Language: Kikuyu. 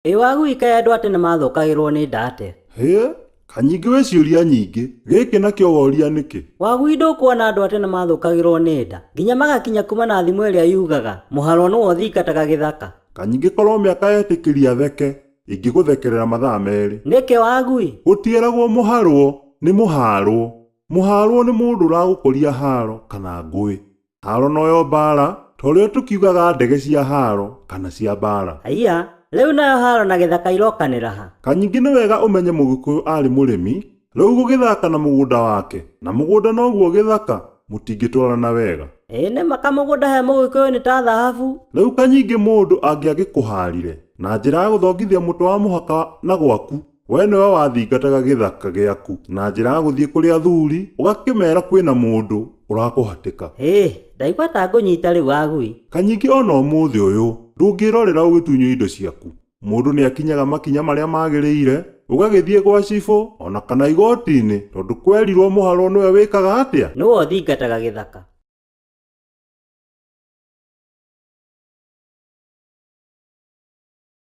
Ĩ wagui kaĩ andũ a tene mathũkagĩrwo nĩ nda atĩa? Hĩ, kanyingĩ wĩ ciũria nyingĩ, gĩkĩ nakĩo woria nĩkĩ? Wagui ndũkuona andũ a tene mathũkagĩrwo nĩ nda nginya magakinya kuma na thimo ĩrĩa yugaga mũharwo nĩwe ũthingataga gĩthaka. Kanyingĩ korwo mĩaka yetĩkĩria theke, ingĩgũthekerera mathaa merĩ. Nĩkĩ wagui? Gũtiĩragwo mũharwo, nĩ mũharwo. Mũharwo nĩ mũndũ ũragũkoria haro kana ngũĩ. Haro noyo mbaara, ta ũrĩa tũkiugaga ndege cia haro kana cia mbaara. Haiya, rĩu nayo haro na gĩthaka irokanĩra ha? Kanyingĩ nĩ wega ũmenye Mũgĩkũyũ arĩ mũrĩmi, rĩu gũgĩthaka na mũgũnda wake na mũgũnda noguo gĩthaka mũtingĩtwarana wega. Ĩĩ nĩma kamũgũnda he Mũgĩkũyũ nĩ ta thahabu. Rĩu kanyingĩ mũndũ angĩagĩkũharire na njĩra ya gũthongithia mũtĩ wa mũhaka na gwaku, We nĩwe wathingataga gĩthaka gĩaku na njĩra ya gũthiĩ kũrĩ athuri ũgakĩmera kwĩna mũndũ ũrakũhatĩka. Hĩ, ndaigua ta ngũnyita rĩu Wagui. Kanyingĩ ona ũmũthĩ ũyũ ndũngĩrorera ũgĩtunywo indo ciaku. Mũndũ nĩakinyaga makinya marĩa magĩrĩire, ũgagĩthiĩ gwa cibũ ona kana igoti-inĩ tondũ kwerirwo mũharwo nĩwe wĩkaga atĩa? Nĩwe ũthingataga gĩthaka.